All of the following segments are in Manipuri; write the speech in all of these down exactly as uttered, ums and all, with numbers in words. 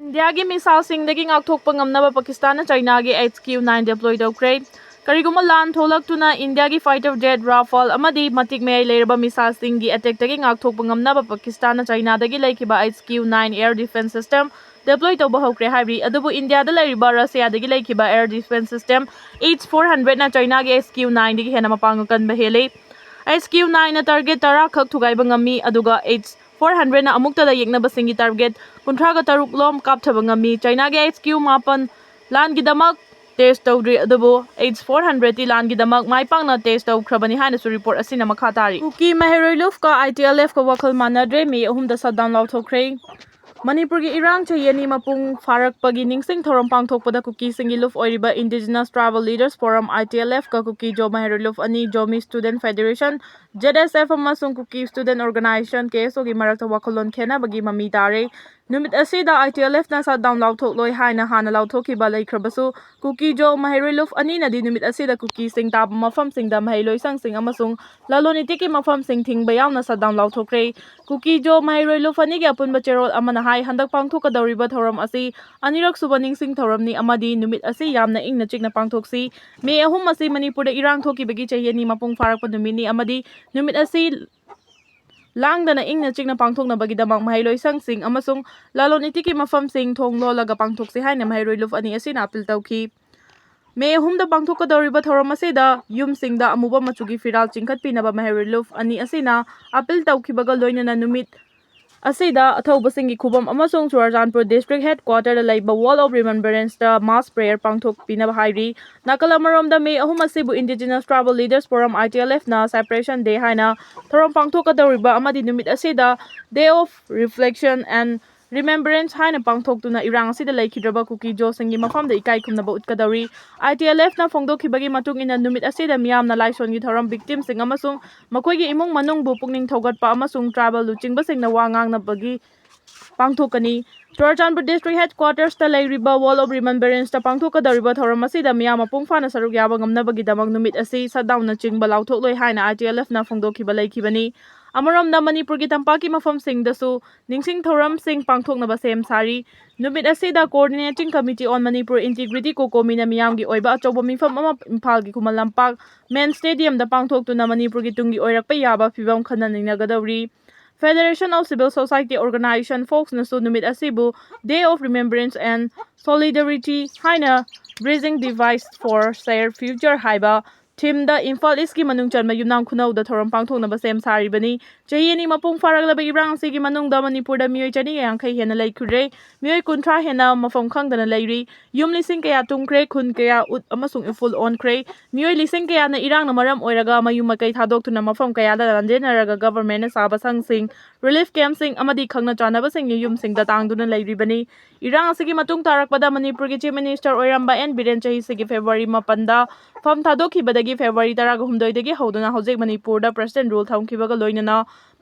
ꯏꯟꯗꯤꯌꯥꯒꯤ ꯃꯤꯁꯥꯏꯜꯁꯤꯡꯗꯒꯤ ꯉꯥꯛꯊꯣꯛꯄ ꯉꯝꯅꯕ ꯄꯥꯀꯤꯁꯇꯥꯟꯅ ꯆꯥꯏꯅꯥꯒꯤ H Q nine deploy ꯇꯧꯈ꯭ꯔꯦ꯫ ꯀꯔꯤꯒꯨꯝꯕ ꯂꯥꯟ ꯊꯣꯛꯂꯛꯇꯨꯅ ꯏꯟꯗꯤꯌꯥꯒꯤ fighter jet Rafale ꯑꯃꯗꯤ ꯃꯇꯤꯛ ꯃꯌꯥꯏ ꯂꯩꯔꯕ ꯃꯤꯁꯥꯏꯜꯁꯤꯡꯒꯤ attackꯇꯒꯤ ꯉꯥꯛꯊꯣꯛꯄ ꯉꯝꯅꯕ ꯄꯥꯀꯤꯁꯇꯥꯟꯅ ꯆꯥꯏꯅꯥꯗꯒꯤ ꯂꯩꯈꯤꯕ H Q nine air defense system deploy ꯇꯧꯕ ꯍꯧꯈ꯭ꯔꯦ ꯍꯥꯏꯔꯤ꯫ ꯑꯗꯨꯕꯨ ꯏꯟꯗꯤꯌꯥꯗ ꯂꯩꯔꯤꯕ ꯔꯁꯤꯌꯥꯗꯒꯤ ꯂꯩꯈꯤꯕ air defense system H four hundredꯅ ꯆꯥꯏꯅꯥꯒꯤ H Q nineꯗꯒꯤ ꯍꯦꯟꯅ ꯃꯄꯥꯡꯒꯜ ꯀꯟꯕ ꯍꯦꯜꯂꯤ꯫ H Q nineꯅ target ꯇꯔꯥ ꯈꯛ ꯊꯨꯒꯥꯏꯕ ꯉꯝꯃꯤ, ꯑꯗꯨꯒ H four hundredꯅ ꯑꯃꯨꯛꯇꯗ ꯌꯦꯛꯅꯕꯁꯤꯡꯒꯤ target ꯀꯨꯟꯊ꯭ꯔꯥꯒ ꯇꯔꯨꯛ ꯂꯣꯝ ꯀꯥꯞꯊꯕ ꯉꯝꯃꯤ꯫ ꯆꯥꯏꯅꯥꯒꯤ H Q ꯃꯥꯄꯟ ꯂꯥꯟꯒꯤꯗꯃꯛ test ꯇꯧꯗ꯭ꯔꯤ, ꯑꯗꯨꯕꯨ H four hundredꯇꯤ ꯂꯥꯟꯒꯤꯗꯃꯛ ꯃꯥꯏ ꯄꯥꯛꯅ test ꯇꯧꯈ꯭ꯔꯕꯅꯤ ꯍꯥꯏꯅꯁꯨ report ꯑꯁꯤꯅ ꯃꯈꯥ ꯇꯥꯔꯤ꯫ ꯀꯨꯀꯤ ꯃꯍꯩꯔꯣꯏ ꯂꯨꯞꯀ ITLFꯀ ꯋꯥꯈꯜ ꯃꯥꯟꯅꯗ꯭ꯔꯦ, May ꯑꯍꯨꯝꯗ shutdown ꯂꯥꯎꯊꯣꯛꯈ꯭ꯔꯦ꯫ ꯃꯅꯤꯄꯨꯔꯒꯤ ꯏꯔꯥꯡ ꯆꯍꯤ ꯑꯅꯤ ꯃꯄꯨꯡ ꯐꯥꯔꯛꯄꯒꯤ ꯅꯤꯡꯁꯤꯡ ꯊꯧꯔꯝ ꯄꯥꯡꯊꯣꯛꯄꯗ ꯀꯨꯀꯤꯁꯤꯡꯒꯤ ꯂꯨꯞ ꯑꯣꯏꯔꯤꯕ Indigenous Tribal Leaders Forum, ITLFꯀ ꯀꯨꯀꯤ ꯖꯣ ꯃꯍꯩꯔꯣꯏ ꯂꯨꯞ ꯑꯅꯤ, Zomi Student Federation, ZSF, ꯑꯃꯁꯨꯡ Kuki Student Organisation, KSOꯒꯤ ꯃꯔꯛꯇ ꯋꯥꯈꯜꯂꯣꯟ ꯈꯦꯠꯅꯕꯒꯤ ꯃꯃꯤ ꯇꯥꯔꯦ꯫ ꯅꯨꯃꯤꯠ ꯑꯁꯤꯗ ITLFꯅ shutdown ꯂꯥꯎꯊꯣꯛꯂꯣꯏ ꯍꯥꯏꯅ ꯍꯥꯟꯅ ꯂꯥꯎꯊꯣꯛꯈꯤꯕ ꯂꯩꯈ꯭ꯔꯕꯁꯨ, ꯀꯨꯀꯤ ꯖꯣ ꯃꯍꯩꯔꯣꯏ ꯂꯨꯞ ꯑꯅꯤꯅꯗꯤ ꯅꯨꯃꯤꯠ ꯑꯁꯤꯗ ꯀꯨꯀꯤꯁꯤꯡ ꯇꯥꯕ ꯃꯐꯝꯁꯤꯡꯗ ꯃꯍꯩꯂꯣꯏꯁꯪꯁꯤꯡ ꯑꯃꯁꯨꯡ ꯂꯂꯣꯟ ꯏꯇꯤꯛꯀꯤ ꯃꯐꯝꯁꯤꯡ ꯊꯤꯡꯕ ꯌꯥꯎꯅ shutdown ꯂꯥꯎꯊꯣꯛꯈ꯭ꯔꯦ꯫ ꯀꯨꯀꯤ ꯖꯣ ꯃꯍꯩꯔꯣꯏ ꯂꯨꯞ ꯑꯅꯤꯒꯤ ꯑꯄꯨꯟꯕ ꯆꯦꯔꯣꯜ ꯑꯃꯅ ꯍꯥꯏ, ꯍꯟꯗꯛ ꯄꯥꯡꯊꯣꯛꯀꯗꯧꯔꯤꯕ ꯊꯧꯔꯝ ꯑꯁꯤ ꯑꯅꯤꯔꯛ ꯁꯨꯕ ꯅꯤꯡꯁꯤꯡ ꯊꯧꯔꯝꯅꯤ ꯑꯃꯗꯤ ꯅꯨꯃꯤꯠ ꯑꯁꯤ ꯌꯥꯝꯅ ꯏꯪꯅ ꯆꯤꯛꯅ ꯄꯥꯡꯊꯣꯛꯁꯤ꯫ May ꯑꯍꯨꯝ ꯑꯁꯤ ꯃꯅꯤꯄꯨꯔꯗ ꯏꯔꯥꯡ ꯊꯣꯛꯈꯤꯕꯒꯤ ꯆꯍꯤ ꯑꯅꯤ ꯃꯄꯨꯡ ꯐꯥꯔꯛꯄ ꯅꯨꯃꯤꯠꯅꯤ ꯑꯃꯗꯤ ꯅꯨꯃꯤꯠ ꯑꯁꯤ ꯂꯥꯡꯗꯅ ꯏꯪꯅ ꯆꯤꯛꯅ ꯄꯥꯡꯊꯣꯛꯅꯕꯒꯤꯗꯃꯛ ꯃꯍꯩꯂꯣꯏꯁꯪꯁꯤꯡ ꯑꯃꯁꯨꯡ ꯂꯂꯣꯟ ꯏꯇꯤꯛꯀꯤ ꯃꯐꯝꯁꯤꯡ ꯊꯣꯡ ꯂꯣꯜꯂꯒ ꯄꯥꯡꯊꯣꯛꯁꯤ ꯍꯥꯏꯅ ꯃꯍꯩꯔꯣꯏ ꯂꯨꯞ ꯑꯅꯤ ꯑꯁꯤꯅ appeal ꯇꯧꯈꯤ꯫ May ꯑꯍꯨꯝꯗ ꯄꯥꯡꯊꯣꯛꯀꯗꯧꯔꯤꯕ ꯊꯧꯔꯝ ꯑꯁꯤꯗ ꯌꯨꯝꯁꯤꯡꯗ ꯑꯃꯨꯕ ꯃꯆꯨꯒꯤ ꯐꯤꯔꯥꯜ ꯆꯤꯡꯈꯠꯄꯤꯅꯕ ꯃꯍꯩꯔꯣꯏ ꯂꯨꯞ ꯑꯅꯤ ꯑꯁꯤꯅ appeal ꯇꯧꯈꯤꯕꯒ ꯂꯣꯏꯅꯅ ꯅꯨꯃꯤꯠ ꯑꯁꯤꯗ ꯑꯊꯧꯕꯁꯤꯡꯒꯤ ꯈꯨꯕꯝ ꯑꯃꯁꯨꯡ ꯆꯨꯔꯆꯥꯟꯄꯨꯔ district headquarterꯗ ꯂꯩꯕ Wall of Remembranceꯇ mass prayer ꯄꯥꯡꯊꯣꯛꯄꯤꯅꯕ ꯍꯥꯏꯔꯤ꯫ ꯅꯥꯀꯜ ꯑꯃꯔꯣꯝꯗ, May ꯑꯍꯨꯝ ꯑꯁꯤꯕꯨ Indigenous Tribal Leaders Forum, ITLFꯅ Separation Day ꯍꯥꯏꯅ ꯊꯧꯔꯝ ꯄꯥꯡꯊꯣꯛꯀꯗꯧꯔꯤꯕ ꯑꯃꯗꯤ ꯅꯨꯃꯤꯠ ꯑꯁꯤꯗ Day of Reflection and Remembrance ꯍꯥꯏꯅ ꯄꯥꯡꯊꯣꯛꯇꯨꯅ ꯏꯔꯥꯡ ꯑꯁꯤꯗ ꯂꯩꯈꯤꯗ꯭ꯔꯕ ꯀꯨꯀꯤ ꯖꯣꯁꯤꯡꯒꯤ ꯃꯐꯝꯗ ꯏꯀꯥꯏ ꯈꯨꯝꯅꯕ ꯎꯠꯀꯗꯧꯔꯤ꯫ ITLFꯅ ꯐꯣꯡꯗꯣꯛꯈꯤꯕꯒꯤ ꯃꯇꯨꯡ ꯏꯟꯅ, ꯅꯨꯃꯤꯠ ꯑꯁꯤꯗ ꯃꯤꯌꯥꯝꯅ ꯂꯥꯏꯁꯣꯟꯒꯤ ꯊꯧꯔꯝ victimꯁꯤꯡ ꯑꯃꯁꯨꯡ ꯃꯈꯣꯏꯒꯤ ꯏꯃꯨꯡ ꯃꯅꯨꯡꯕꯨ ꯄꯨꯛꯅꯤꯡ ꯊꯧꯒꯠꯄ ꯑꯃꯁꯨꯡ tribal ꯂꯨꯆꯤꯡꯕꯁꯤꯡꯅ ꯋꯥ ꯉꯥꯡꯅꯕꯒꯤ ꯄꯥꯡꯊꯣꯛꯀꯅꯤ꯫ ꯆꯨꯔꯆꯥꯟꯄꯨꯔ district headquartersꯇ ꯂꯩꯔꯤꯕ Wall of Remembranceꯇ ꯄꯥꯡꯊꯣꯛꯀꯗꯧꯔꯤꯕ ꯊꯧꯔꯝ ꯑꯁꯤꯗ ꯃꯤꯌꯥꯝ ꯃꯄꯨꯡ ꯐꯥꯅ ꯁꯔꯨꯛ ꯌꯥꯕ ꯉꯝꯅꯕꯒꯤꯗꯃꯛ ꯅꯨꯃꯤꯠ ꯑꯁꯤ shutdownꯅꯆꯤꯡꯕ ꯂꯥꯎꯊꯣꯛꯂꯣꯏ ꯍꯥꯏꯅ ITLFꯅ ꯐꯣꯡꯗꯣꯛꯈꯤꯕ ꯂꯩꯈꯤꯕꯅꯤ꯫ ꯑꯃꯔꯣꯝꯗ, ꯃꯅꯤꯄꯨꯔꯒꯤ ꯇꯝꯄꯥꯛꯀꯤ ꯃꯐꯝꯁꯤꯡꯗꯁꯨ ꯅꯤꯡꯁꯤꯡ ꯊꯧꯔꯝꯁꯤꯡ ꯄꯥꯡꯊꯣꯛꯅꯕ ꯁꯦꯝ ꯁꯥꯔꯤ꯫ ꯅꯨꯃꯤꯠ ꯑꯁꯤꯗ Coordinating Committee on Manipur Integrity, ꯀꯣꯀꯣꯃꯤꯅ ꯃꯤꯌꯥꯝꯒꯤ ꯑꯣꯏꯕ ꯑꯆꯧꯕ ꯃꯤꯐꯝ ꯑꯃ ꯏꯝꯐꯥꯜꯒꯤ ꯈꯨꯃꯟ ꯂꯝꯄꯥꯛ ꯃꯦꯟ ꯁ꯭ꯇꯦꯗꯤꯌꯝꯗ ꯄꯥꯡꯊꯣꯛꯇꯨꯅ ꯃꯅꯤꯄꯨꯔꯒꯤ ꯇꯨꯡꯒꯤ ꯑꯣꯏꯔꯛꯄ ꯌꯥꯕ ꯐꯤꯕꯝ ꯈꯟꯅ ꯅꯩꯅꯒꯗꯧꯔꯤ꯫ Federation of Civil Society Organization, ꯐꯣꯛꯁꯅꯁꯨ ꯅꯨꯃꯤꯠ ꯑꯁꯤꯕꯨ Day of Remembrance and Solidarity ꯍꯥꯏꯅ Bridging Divide for Shared Future ꯍꯥꯏꯕ ꯊꯤꯝꯗ ꯏꯝꯐꯥꯜ ꯏꯁꯀꯤ ꯃꯅꯨꯡ ꯆꯟꯕ ꯌꯨꯝꯅꯥꯝ ꯈꯨꯅꯧꯗ ꯊꯧꯔꯝ ꯄꯥꯡꯊꯣꯛꯅꯕ ꯁꯦꯝ ꯁꯥꯔꯤꯕꯅꯤ꯫ ꯆꯍꯤ ꯑꯅꯤ ꯃꯄꯨꯡ ꯐꯥꯔꯛꯂꯕ ꯏꯔꯥꯡ ꯑꯁꯤꯒꯤ ꯃꯅꯨꯡꯗ ꯃꯅꯤꯄꯨꯔꯗ ꯃꯤꯑꯣꯏ ꯆꯅꯤꯒ ꯌꯥꯡꯈꯩ ꯍꯦꯟꯅ ꯂꯩꯈꯤꯗ꯭ꯔꯦ꯫ ꯃꯤꯑꯣꯏ ꯀꯨꯟꯊ꯭ꯔꯥ ꯍꯦꯟꯅ ꯃꯐꯝ ꯈꯪꯗꯅ ꯂꯩꯔꯤ꯫ ꯌꯨꯝ ꯂꯤꯁꯤꯡ ꯀꯌꯥ ꯇꯨꯝꯈ꯭ꯔꯦ, ꯈꯨꯟ ꯀꯌꯥ ꯎꯠ ꯑꯃꯁꯨꯡ ꯏꯐꯨꯜ ꯑꯣꯟꯈ꯭ꯔꯦ꯫ ꯃꯤꯑꯣꯏ ꯂꯤꯁꯤꯡ ꯀꯌꯥꯅ ꯏꯔꯥꯡꯅ ꯃꯔꯝ ꯑꯣꯏꯔꯒ ꯃꯌꯨꯝ ꯃꯀꯩ ꯊꯥꯗꯣꯛꯇꯨꯅ ꯃꯐꯝ ꯀꯌꯥꯗ ꯂꯥꯟꯖꯦꯟꯅꯔꯒ ꯒꯚꯔꯟꯃꯦꯟꯠꯅ ꯁꯥꯕ ꯁꯪꯁꯤꯡ, ꯔꯤꯂꯤꯐ ꯀꯦꯝꯞꯁꯤꯡ ꯑꯃꯗꯤ ꯈꯪꯅ ꯆꯥꯟꯅꯕꯁꯤꯡꯒꯤ ꯌꯨꯝꯁꯤꯡꯗ ꯇꯥꯡꯗꯨꯅ ꯂꯩꯔꯤꯕꯅꯤ꯫ ꯏꯔꯥꯡ ꯑꯁꯤꯒꯤ ꯃꯇꯨꯡ ꯇꯥꯔꯛꯄꯗ ꯃꯅꯤꯄꯨꯔꯒꯤ ꯆꯤꯐ ꯃꯤꯅꯤꯁꯇꯔ ꯑꯣꯏꯔꯝꯕ ꯑꯦꯟ ꯕꯤꯔꯦꯟ ꯆꯍꯤꯁꯤꯒꯤ ꯐꯦꯕ꯭ꯔꯨꯋꯥꯔꯤ ꯃꯥꯄꯟꯗ ꯐꯝ ꯊꯥꯗꯣꯛꯈꯤꯕꯗꯒꯤ ꯐꯦꯕ꯭ꯔꯨꯋꯥꯔꯤ ꯇꯔꯥꯍꯨꯝꯗꯣꯏꯗꯒꯤ ꯍꯧꯗꯨꯅ ꯍꯧꯖꯤꯛ ꯃꯅꯤꯄꯨꯔꯗ ꯄ꯭ꯔꯦꯁꯤꯗꯦꯟꯠ ꯔꯨꯜ ꯊꯝꯈꯤꯕꯒ ꯂꯣꯏꯅꯅ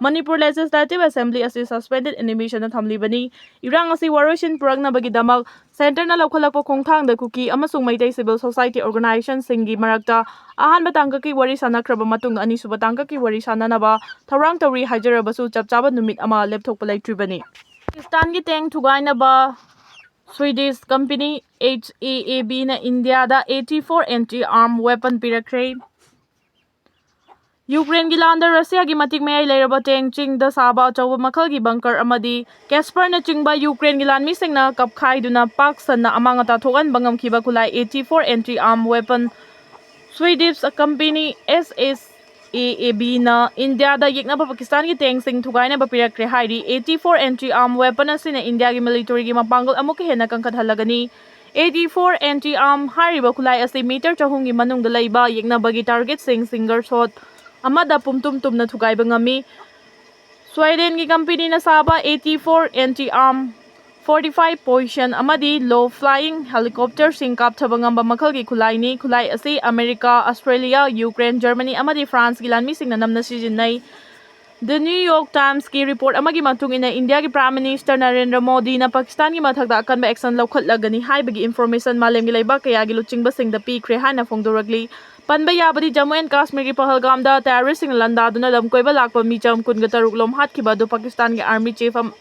ꯃꯅꯤꯄꯨꯔ ꯂꯦꯖꯤꯁꯂꯦꯇꯤꯚ ꯑꯦꯁꯦꯝꯕ꯭ꯂꯤ ꯑꯁꯤ ꯁꯁꯄꯦꯟꯗꯦꯗ ꯑꯦꯅꯤꯃꯦꯁꯟꯗ ꯊꯝꯂꯤꯕꯅꯤ꯫ ꯏꯔꯥꯡ ꯑꯁꯤ ꯋꯥꯔꯣꯏꯁꯤꯟ ꯄꯨꯔꯛꯅꯕꯒꯤꯗꯃꯛ ꯁꯦꯟꯇꯔꯅ ꯂꯧꯈꯠꯂꯛꯄ ꯈꯣꯡꯊꯥꯡꯗ ꯀꯨꯀꯤ ꯑꯃꯁꯨꯡ ꯃꯩꯇꯩ ꯁꯤꯚꯤꯜ ꯁꯣꯁꯥꯏꯇꯤ ꯑꯣꯔꯒꯅꯥꯏꯖꯦꯁꯟꯁꯤꯡꯒꯤ ꯃꯔꯛꯇ ꯑꯍꯥꯟꯕ ꯇꯥꯡꯀꯛꯀꯤ ꯋꯥꯔꯤ ꯁꯥꯟꯅꯈ꯭ꯔꯕ ꯃꯇꯨꯡꯗ ꯑꯅꯤꯁꯨꯕ ꯇꯥꯡꯀꯛꯀꯤ ꯋꯥꯔꯤ ꯁꯥꯟꯅꯅꯕ ꯊꯧꯔꯥꯡ ꯇꯧꯔꯤ ꯍꯥꯏꯖꯔꯕꯁꯨ ꯆꯞ ꯆꯥꯕ ꯅꯨꯃꯤꯠ ꯑꯃ ꯂꯦꯞꯊꯣꯛꯄ ꯂꯩꯇ꯭ꯔꯤꯕꯅꯤ꯫ ꯄꯥꯀꯤꯁꯇꯥꯟꯒꯤ ꯇꯦꯡ ꯊꯨꯒꯥꯏꯅꯕ ꯁ꯭ꯋꯤꯗꯤꯁ ꯀꯝꯄꯦꯅꯤ ꯑꯦꯆ ꯑꯦ ꯑꯦ ꯕꯤꯅ ꯏꯟꯗꯤꯌꯥꯗ A T four anti armour weapon ꯄꯤꯔꯛꯈ꯭ꯔꯦ꯫ ꯌꯨꯀ꯭ꯔꯦꯟꯒꯤ ꯂꯥꯟꯗ ꯔꯁꯤꯌꯥꯒꯤ ꯃꯇꯤꯛ ꯃꯌꯥꯏ ꯂꯩꯔꯕ ꯇꯦꯡ ꯆꯤꯡꯗ ꯁꯥꯕ ꯑꯆꯧꯕ ꯃꯈꯜꯒꯤ ꯕꯪꯀꯔ ꯑꯃꯗꯤ ꯀꯦꯁꯄꯔꯅꯆꯤꯡꯕ ꯌꯨꯀ꯭ꯔꯦꯟꯒꯤ ꯂꯥꯟꯃꯤꯁꯤꯡꯅ ꯀꯞꯈꯥꯏꯗꯨꯅ ꯄꯥꯛ ꯁꯟꯅ ꯑꯃꯥꯡ ꯑꯇꯥ ꯊꯣꯛꯍꯟꯕ ꯉꯝꯈꯤꯕ ꯈꯨꯠꯂꯥꯏ A T four anti armour weapon Swedish company S S A A ꯕꯤꯅ ꯏꯟꯗꯤꯌꯥꯗ ꯌꯦꯛꯅꯕ ꯄꯥꯀꯤꯁꯇꯥꯟꯒꯤ ꯇꯦꯡꯁꯤꯡ ꯊꯨꯒꯥꯏꯅꯕ ꯄꯤꯔꯛꯈ꯭ꯔꯦ ꯍꯥꯏꯔꯤ꯫ A T four anti armour weapon ꯑꯁꯤꯅ ꯏꯟꯗꯤꯌꯥꯒꯤ ꯃꯤꯂꯤꯇꯔꯤꯒꯤ ꯃꯄꯥꯡꯒꯜ ꯑꯃꯨꯛꯀ ꯍꯦꯟꯅ ꯀꯟꯈꯠꯍꯜꯂꯒꯅꯤ꯫ A T four anti armour ꯍꯥꯏꯔꯤꯕ ꯈꯨꯠꯂꯥꯏ ꯑꯁꯤ ꯃꯤꯇꯔ ꯆꯍꯨꯝꯒꯤ ꯃꯅꯨꯡꯗ ꯂꯩꯕ ꯌꯦꯛꯅꯕꯒꯤ ꯇꯥꯔꯒꯦꯠꯁꯤꯡ ꯁꯤꯡꯒꯔ ꯁꯣꯠ ꯑꯃꯗ ꯄꯨꯝꯇꯨꯝ ꯇꯨꯝꯅ ꯊꯨꯒꯥꯏꯕ ꯉꯝꯃꯤ꯫ ꯁ꯭ꯋꯦꯗꯦꯟꯒꯤ ꯀꯝꯄꯦꯅꯤꯅ ꯁꯥꯕ A T four anti armour forty five position ꯑꯃꯗꯤ ꯂꯣ ꯐ꯭ꯂꯥꯏꯌꯤꯡ ꯍꯦꯂꯤꯀꯣꯞꯇꯔꯁꯤꯡ ꯀꯥꯞꯊꯕ ꯉꯝꯕ ꯃꯈꯜꯒꯤ ꯈꯨꯠꯂꯥꯏꯅꯤ꯫ ꯈꯨꯠꯂꯥꯏ ꯑꯁꯤ ꯑꯃꯦꯔꯤꯀꯥ, ꯑꯁꯇ꯭ꯔꯦꯂꯤꯌꯥ, ꯌꯨꯀ꯭ꯔꯦꯟ, ꯖꯔꯃꯅꯤ ꯑꯃꯗꯤ ꯐ꯭ꯔꯥꯟꯁꯀꯤ ꯂꯥꯟꯃꯤꯁꯤꯡꯅ ꯅꯝꯅ ꯁꯤꯖꯤꯟꯅꯩ꯫ ꯗ ꯅ꯭ꯌꯨ ꯌꯣꯔꯛ ꯇꯥꯏꯝꯁꯀꯤ ꯔꯤꯄꯣꯔꯠ ꯑꯃꯒꯤ ꯃꯇꯨꯡ ꯏꯟꯅ, ꯏꯟꯗꯤꯌꯥꯒꯤ ꯄ꯭ꯔꯥꯏꯝ ꯃꯤꯅꯤꯁꯇꯔ ꯅꯔꯦꯟꯗ꯭ꯔ ꯃꯣꯗꯤꯅ ꯄꯥꯀꯤꯁꯇꯥꯟꯒꯤ ꯃꯊꯛꯇ ꯑꯀꯟꯕ ꯑꯦꯛꯁꯟ ꯂꯧꯈꯠꯂꯒꯅꯤ ꯍꯥꯏꯕꯒꯤ ꯏꯟꯐꯣꯔꯃꯦꯁꯟ ꯃꯥꯂꯦꯝꯒꯤ ꯂꯩꯕꯥꯛ ꯀꯌꯥꯒꯤ ꯂꯨꯆꯤꯡꯕꯁꯤꯡꯗ ꯄꯤꯈ꯭ꯔꯦ ꯍꯥꯏꯅ ꯐꯣꯡꯗꯣꯔꯛꯂꯤ꯫ ꯄꯟꯕ ꯌꯥꯕꯗꯤ, ꯖꯝꯃꯨ ꯑꯦꯟ ꯀꯥꯁꯃꯤꯔꯒꯤ ꯄꯍꯜꯒꯥꯝꯗ ꯇꯦꯔꯣꯔꯤꯁ꯭ꯠꯁꯤꯡꯅ ꯂꯥꯟꯗꯥꯗꯨꯅ ꯂꯝꯀꯣꯏꯕ ꯂꯥꯛꯄ ꯃꯤꯆꯝ ꯀꯨꯟꯒ ꯇꯔꯨꯛ ꯂꯣꯝ ꯍꯥꯠꯈꯤꯕ ꯑꯗꯨ ꯄꯥꯀꯤꯁꯇꯥꯟꯒꯤ ꯑꯥꯔꯃꯤ ꯆꯤꯐ ꯑꯝ-,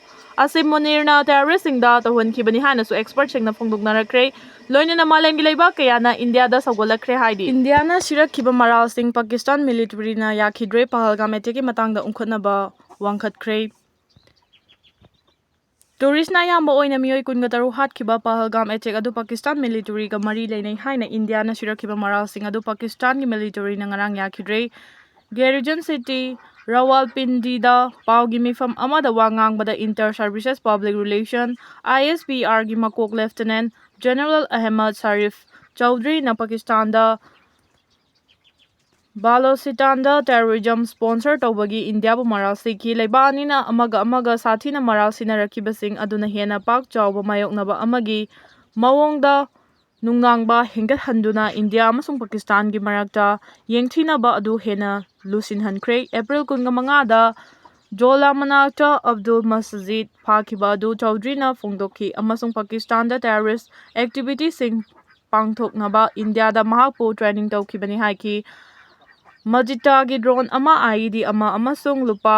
ꯑꯁꯤꯝ ꯃꯨꯅꯤꯔꯅ ꯇꯦꯔꯣꯔꯤꯁ꯭ꯠꯁꯤꯡꯗ ꯇꯧꯍꯟꯈꯤꯕꯅꯤ ꯍꯥꯏꯅꯁꯨ ꯑꯦꯛꯁꯄꯔꯠꯁꯤꯡꯅ ꯐꯣꯡꯗꯣꯛꯅꯔꯛꯈ꯭ꯔꯦ꯫ ꯂꯣꯏꯅꯅ ꯃꯥꯂꯦꯝꯒꯤ ꯂꯩꯕꯥꯛ ꯀꯌꯥꯅ ꯏꯟꯗꯤꯌꯥꯗ ꯁꯧꯒꯠꯂꯛꯈ꯭ꯔꯦ ꯍꯥꯏꯔꯤ꯫ ꯏꯟꯗꯤꯌꯥꯅ ꯁꯤꯔꯛꯈꯤꯕ ꯃꯔꯥꯜꯁꯤꯡ ꯄꯥꯀꯤꯁꯇꯥꯟ ꯃꯤꯂꯤꯇꯔꯤꯅ ꯌꯥꯈꯤꯗ꯭ꯔꯦ꯫ ꯄꯍꯜꯒꯥꯝ ꯑꯦꯇꯦꯛꯀꯤ ꯃꯇꯥꯡꯗ ꯎꯪꯈꯠꯅꯕ ꯋꯥꯡꯈꯠꯈ꯭ꯔꯦ꯫ ꯇꯨꯔꯤꯁ꯭ꯠꯅ ꯑꯌꯥꯝꯕ ꯑꯣꯏꯅ ꯃꯤꯑꯣꯏ ꯀꯨꯟꯒ ꯇꯔꯨꯛ ꯍꯥꯠꯈꯤꯕ ꯄꯍꯜꯒꯥꯝ ꯑꯦꯇꯦꯛ ꯑꯗꯨ ꯄꯥꯀꯤꯁꯇꯥꯟ ꯃꯤꯂꯤꯇꯔꯤꯒ ꯃꯔꯤ ꯂꯩꯅꯩ ꯍꯥꯏꯅ ꯏꯟꯗꯤꯌꯥꯅ ꯁꯤꯔꯛꯈꯤꯕ ꯃꯔꯥꯜꯁꯤꯡ ꯑꯗꯨ ꯄꯥꯀꯤꯁꯇꯥꯟꯒꯤ ꯃꯤꯂꯤꯇꯔꯤꯅ ꯉꯔꯥꯡ ꯌꯥꯈꯤꯗ꯭ꯔꯦ꯫ ꯒꯦꯔꯤꯖꯟ ꯁꯤꯇꯤ ꯔꯥꯋꯥꯜꯄꯤꯟꯗꯤꯗ ꯄꯥꯎꯒꯤ ꯃꯤꯐꯝ ꯑꯃꯗ ꯋꯥ ꯉꯥꯡꯕꯗ ꯏꯟꯇꯔ ꯁꯔꯚꯤꯁꯦꯁ ꯄꯕ꯭ꯂꯤꯛ ꯔꯤꯂꯦꯁꯟ, ꯑꯥꯏ ꯑꯦꯁ ꯄꯤ ꯑꯥꯔꯒꯤ ꯃꯀꯣꯛ ꯂꯦꯐꯇꯤꯅꯦꯟ general Ahmad Sharif ꯆꯧꯙꯔꯤꯅ ꯄꯥꯀꯤꯁꯇꯥꯟꯗ ꯕꯥꯂꯣꯆꯤꯁꯇꯥꯟꯗ terrorism sponsor ꯇꯧꯕꯒꯤ ꯏꯟꯗꯤꯌꯥꯕꯨ ꯃꯔꯥꯜ ꯁꯤꯈꯤ꯫ ꯂꯩꯕꯥꯛ ꯑꯅꯤꯅ ꯑꯃꯒ ꯑꯃꯒ ꯁꯥꯊꯤꯅ ꯃꯔꯥꯜ ꯁꯤꯅꯔꯛꯈꯤꯕꯁꯤꯡ ꯑꯗꯨꯅ ꯍꯦꯟꯅ ꯄꯥꯛ ꯆꯥꯎꯕ ꯃꯥꯌꯣꯛꯅꯕ ꯑꯃꯒꯤ ꯃꯑꯣꯡꯗ ꯅꯨꯡꯅꯥꯡꯕ ꯍꯦꯟꯒꯠꯍꯟꯗꯨꯅ ꯏꯟꯗꯤꯌꯥ ꯑꯃꯁꯨꯡ ꯄꯥꯀꯤꯁꯇꯥꯟꯒꯤ ꯃꯔꯛꯇ ꯌꯦꯡꯊꯤꯅꯕ ꯑꯗꯨ ꯍꯦꯟꯅ ꯂꯨꯁꯤꯟꯍꯟꯈ꯭ꯔꯦ꯫ ꯑꯦꯄ꯭ꯔꯤꯜ ꯀꯨꯟꯒ ꯃꯉꯥꯗ ꯖꯣꯂꯥ ꯃꯅꯥꯛꯇ ꯑꯕꯗꯨꯜ ꯃꯁꯖꯤꯗ ꯐꯥꯈꯤꯕ ꯑꯗꯨ ꯆꯧꯙꯔꯤꯅ ꯐꯣꯡꯗꯣꯛꯈꯤ ꯑꯃꯁꯨꯡ ꯄꯥꯀꯤꯁꯇꯥꯟꯗ ꯇꯦꯔꯣꯔꯤꯁ꯭ꯠ ꯑꯦꯛꯇꯤꯚꯤꯇꯤꯁꯤꯡ ꯄꯥꯡꯊꯣꯛꯅꯕ ꯏꯟꯗꯤꯌꯥꯗ ꯃꯍꯥꯛꯄꯨ ꯇ꯭ꯔꯦꯅꯤꯡ ꯇꯧꯈꯤꯕꯅꯤ ꯍꯥꯏꯈꯤ꯫ ꯃꯖꯤꯇꯥꯒꯤ ꯗ꯭ꯔꯣꯟ ꯑꯃ, ꯑꯥꯏ ꯏ ꯗꯤ ꯑꯃ ꯑꯃꯁꯨꯡ ꯂꯨꯄꯥ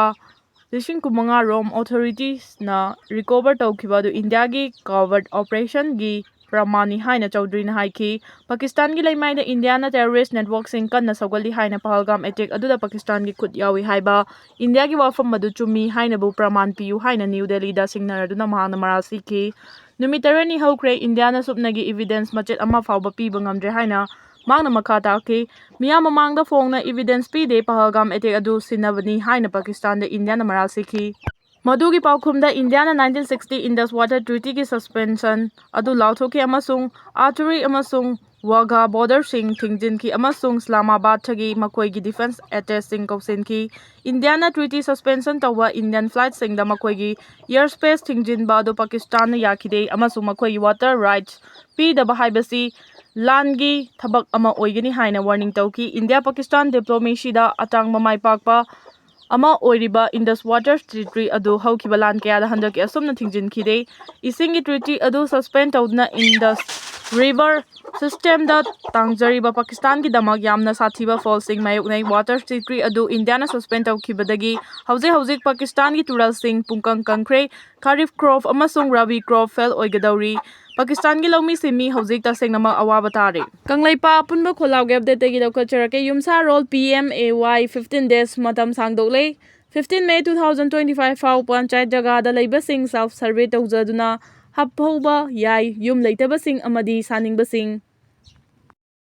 ꯂꯤꯁꯤꯡ ꯀꯨꯟꯃꯉꯥ ꯔꯣꯝ ꯑꯣꯊꯣꯔꯤꯇꯤꯁꯅ ꯔꯤꯀꯣꯚꯔ ꯇꯧꯈꯤꯕ ꯑꯗꯨ ꯏꯟꯗꯤꯌꯥꯒꯤ ꯀꯣꯚꯔꯠ ꯑꯣꯄꯔꯦꯁꯟꯒꯤ ꯄ꯭ꯔꯃꯥꯟꯅꯤ ꯍꯥꯏꯅ ꯆꯧꯙꯔꯤꯅ ꯍꯥꯏꯈꯤ꯫ ꯄꯥꯀꯤꯁꯇꯥꯟꯒꯤ ꯂꯩꯃꯥꯏꯗ ꯏꯟꯗꯤꯌꯥꯅ ꯇꯦꯔꯣꯔꯤꯁ꯭ꯠ ꯅꯦꯠꯋꯥꯔꯛꯁꯤꯡ ꯀꯟꯅ ꯁꯧꯒꯠꯂꯤ ꯍꯥꯏꯅ ꯄꯍꯜꯒꯥꯝ ꯑꯦꯇꯦꯛ ꯑꯗꯨꯗ ꯄꯥꯀꯤꯁꯇꯥꯟꯒꯤ ꯈꯨꯠ ꯌꯥꯎꯏ ꯍꯥꯏꯕ ꯏꯟꯗꯤꯌꯥꯒꯤ ꯋꯥꯐꯝ ꯑꯗꯨ ꯆꯨꯝꯃꯤ ꯍꯥꯏꯅꯕꯨ ꯄ꯭ꯔꯃꯥꯟ ꯄꯤꯌꯨ ꯍꯥꯏꯅ ꯅ꯭ꯌꯨ ꯗꯦꯜꯂꯤꯗ ꯁꯤꯡꯅꯔꯗꯨꯅ ꯃꯍꯥꯛꯅ ꯃꯔꯥꯜ ꯁꯤꯈꯤ꯫ ꯅꯨꯃꯤꯠ ꯇꯔꯦꯠꯅꯤ ꯍꯧꯈ꯭ꯔꯦ, ꯏꯟꯗꯤꯌꯥꯅ ꯁꯨꯞꯅꯒꯤ ꯏꯚꯤꯗꯦꯟꯁ ꯃꯆꯦꯠ ꯑꯃ ꯐꯥꯎꯕ ꯄꯤꯕ ꯉꯝꯗ꯭ꯔꯦ ꯍꯥꯏꯅ ꯃꯍꯥꯛꯅ ꯃꯈꯥ ꯇꯥꯈꯤ꯫ ꯃꯤꯌꯥꯝ ꯃꯃꯥꯡꯗ ꯐꯣꯡꯅ ꯏꯚꯤꯗꯦꯟꯁ ꯄꯤꯗꯦ, ꯄꯍꯜꯒꯥꯝ ꯑꯦꯇꯦꯛ ꯑꯗꯨ ꯁꯤꯟꯅꯕꯅꯤ ꯍꯥꯏꯅ ꯄꯥꯀꯤꯁꯇꯥꯟꯗ ꯏꯟꯗꯤꯌꯥꯅ ꯃꯔꯥꯜ ꯁꯤꯈꯤ꯫ ꯃꯗꯨꯒꯤ ꯄꯥꯎꯈꯨꯝꯗ ꯏꯟꯗꯤꯌꯥꯅ ꯅꯥꯏꯟꯇꯤꯟ ꯁꯤꯛꯁꯇꯤ ꯏꯟꯗꯁ ꯋꯥꯇꯔ ꯇ꯭ꯔꯤꯇꯤꯒꯤ ꯁꯁꯄꯦꯟꯁꯟ ꯑꯗꯨ ꯂꯥꯎꯊꯣꯛꯈꯤ ꯑꯃꯁꯨꯡ ꯑꯇꯨꯔꯤ ꯑꯃꯁꯨꯡ ꯋꯥꯘꯥ ꯕꯣꯔꯗꯔꯁꯤꯡ ꯊꯤꯡꯖꯤꯟꯈꯤ ꯑꯃꯁꯨꯡ ꯏꯁꯂꯥꯃꯥꯕꯥꯗꯇꯒꯤ ꯃꯈꯣꯏꯒꯤ ꯗꯤꯐꯦꯟꯁ ꯑꯦꯇꯦꯛꯁꯤꯡ ꯀꯧꯁꯤꯟꯈꯤ꯫ ꯏꯟꯗꯤꯌꯥꯅ ꯇ꯭ꯔꯤꯇꯤ ꯁꯁꯄꯦꯟꯁꯟ ꯇꯧꯕ ꯏꯟꯗꯤꯌꯟ ꯐ꯭ꯂꯥꯏꯠꯁꯤꯡꯗ ꯃꯈꯣꯏꯒꯤ ꯑꯦꯌꯔ ꯁ꯭ꯄꯦꯁ ꯊꯤꯡꯖꯤꯟꯕ ꯑꯗꯨ ꯄꯥꯀꯤꯁꯇꯥꯟꯅ ꯌꯥꯈꯤꯗꯦ ꯑꯃꯁꯨꯡ ꯃꯈꯣꯏꯒꯤ ꯋꯥꯇꯔ ꯔꯥꯏꯠꯁ ꯄꯤꯗꯕ ꯍꯥꯏꯕꯁꯤ ꯂꯥꯟꯒꯤ ꯊꯕꯛ ꯑꯃ ꯑꯣꯏꯒꯅꯤ ꯍꯥꯏꯅ ꯋꯥꯔꯅꯤꯡ ꯇꯧꯈꯤ꯫ ꯏꯟꯗꯤꯌꯥ ꯄꯥꯀꯤꯁꯇꯥꯟ ꯗꯤꯄ꯭ꯂꯣꯃꯦꯁꯤꯗ ꯑꯇꯥꯡꯕ ꯃꯥꯏ ꯄꯥꯛꯄ ꯑꯃ ꯑꯣꯏꯔꯤꯕ ꯏꯟꯗꯁ ꯋꯥꯇꯔ ꯇ꯭ꯔꯤꯇꯤ ꯑꯗꯨ ꯍꯧꯈꯤꯕ ꯂꯥꯟ ꯀꯌꯥꯗ ꯍꯟꯗꯛꯀꯤ ꯑꯁꯨꯝꯅ ꯊꯤꯡꯖꯤꯟꯈꯤꯗꯦ꯫ ꯏꯁꯤꯡꯒꯤ ꯇ꯭ꯔꯤꯇꯤ ꯑꯗꯨ ꯁꯁꯄꯦꯟ ꯇꯧꯗꯨꯅ ꯏꯟꯗꯁ ꯔꯤꯚꯔ ꯁꯤꯁꯇꯦꯝꯗ ꯇꯥꯡꯖꯔꯤꯕ ꯄꯥꯀꯤꯁꯇꯥꯟꯒꯤꯗꯃꯛ ꯌꯥꯝꯅ ꯁꯥꯊꯤꯕ ꯐꯣꯜꯁꯤꯡ ꯃꯥꯌꯣꯛꯅꯩ꯫ ꯋꯥꯇꯔ ꯗꯤꯀ꯭ꯔꯤ ꯑꯗꯨ ꯏꯟꯗꯤꯌꯥꯅ ꯁꯁꯄꯦꯟ ꯇꯧꯈꯤꯕꯗꯒꯤ ꯍꯧꯖꯤꯛ ꯍꯧꯖꯤꯛ ꯄꯥꯀꯤꯁꯇꯥꯟꯒꯤ ꯇꯨꯔꯦꯜꯁꯤꯡ ꯄꯨꯡꯀꯪ ꯀꯪꯈ꯭ꯔꯦ꯫ ꯈꯥꯔꯤꯐ ꯀ꯭ꯔꯣꯞ ꯑꯃꯁꯨꯡ ꯔꯕꯤ ꯀ꯭ꯔꯣꯞ ꯐꯦꯜ ꯑꯣꯏꯒꯗꯧꯔꯤ꯫ ꯄꯥꯀꯤꯁꯇꯥꯟꯒꯤ ꯂꯧꯃꯤꯁꯤꯡ ꯃꯤ ꯍꯧꯖꯤꯛ ꯇꯁꯦꯡꯅꯃꯛ ꯑꯋꯥꯕ ꯇꯥꯔꯤ꯫ ꯀꯪꯂꯩꯄꯥꯛ ꯑꯄꯨꯟꯕ ꯈꯣꯜꯂꯥꯎꯒꯤ ꯑꯞꯗꯦꯠꯇꯒꯤ ꯂꯧꯈꯠꯆꯔꯛꯀꯦ꯫ ꯌꯨꯝꯁꯥꯔꯣꯜ P M A Y fifteen days ꯃꯇꯝ ꯁꯥꯡꯗꯣꯛꯂꯦ꯫ Fifteen May two thousand twenty five ꯐꯥꯎ ꯄꯟꯆꯥꯌꯠ ꯖꯒꯥꯗ ꯂꯩꯕꯁꯤꯡ ꯁꯦꯜꯐ ꯁꯔꯚꯦ ꯇꯧꯖꯗꯨꯅ ꯍꯥꯞꯍꯧꯕ ꯌꯥꯏ꯫ ꯌꯨꯝ ꯂꯩꯇꯕꯁꯤꯡ ꯑꯃꯗꯤ ꯁꯥꯅꯤꯡꯕꯁꯤꯡ